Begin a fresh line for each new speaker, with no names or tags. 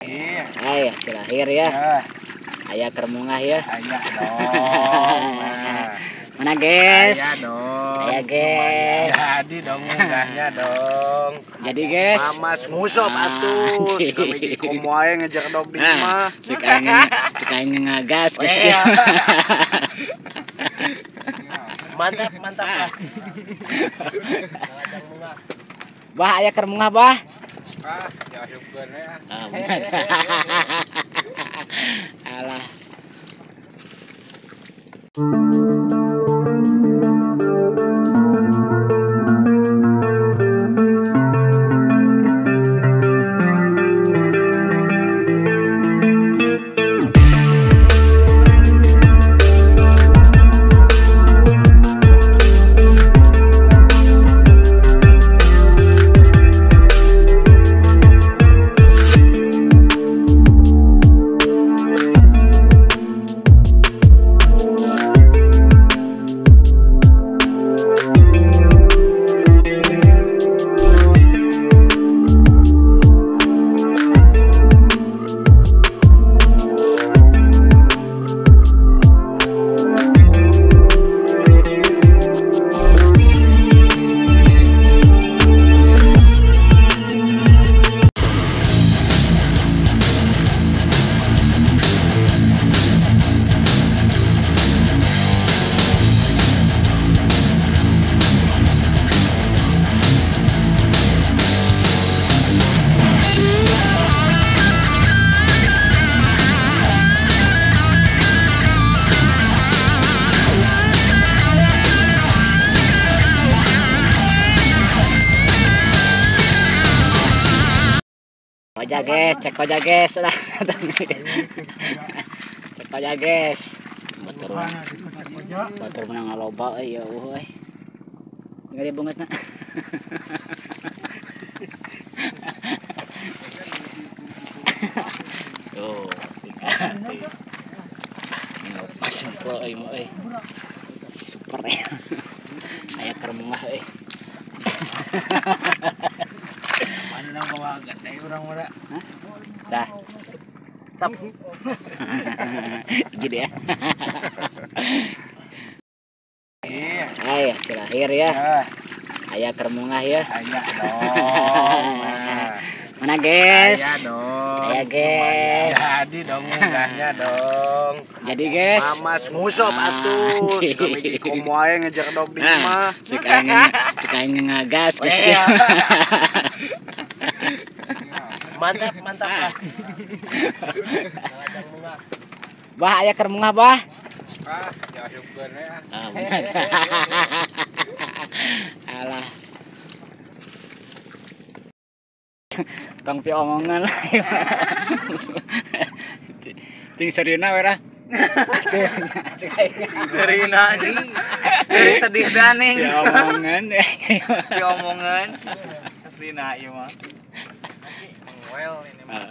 Iya.
Ay, hasil akhir ya. Aya keur mungah ya.
Aya dong.
Mana guys?
Aya dong.
Aya guys.
Jadi dong munggahnya dong.
Jadi guys.
Mamas ngusop atuh. Kami di komo ae ngejar dog di mah.
Cek aing ngagas guys.
Mantap, mantap lah.
Bah, aya keur mungah bah.
Ah, ya asupkeun we ah.
Alah. Koja guys, cek koja guys lah. Cek koja guys. Batur. Batur menang ngaloba euy ya euy. Ngeri banget na. Tuh, pas sempro euy euy. Super ya. Aya keur mungah euy.
Mana bawa gede urang mah.
Tah.
Tap.
Gitu ya.
Iya.
Ay, hasil akhir ya. Aya keur mungah ya.
Aya dong.
Mana guys?
Aya dong.
Aya guys.
Jadi dong munggahnya dong.
Jadi guys.
Mamas ngusop atuh. Kami di komo ae ngejar dog di mah.
Cek aing ngagas guys.
Mantap, mantap lah.
Bah, aya keur mungah bah.
Ah, ya asupkeun we ah.
Alah. Tong pi omongan lah. Ting serieuna we lah.
Serieuna anjing. Seri sedih daning.
Pi omongan.
Pi omongan. Aslina ieu mah.
Well ini mah.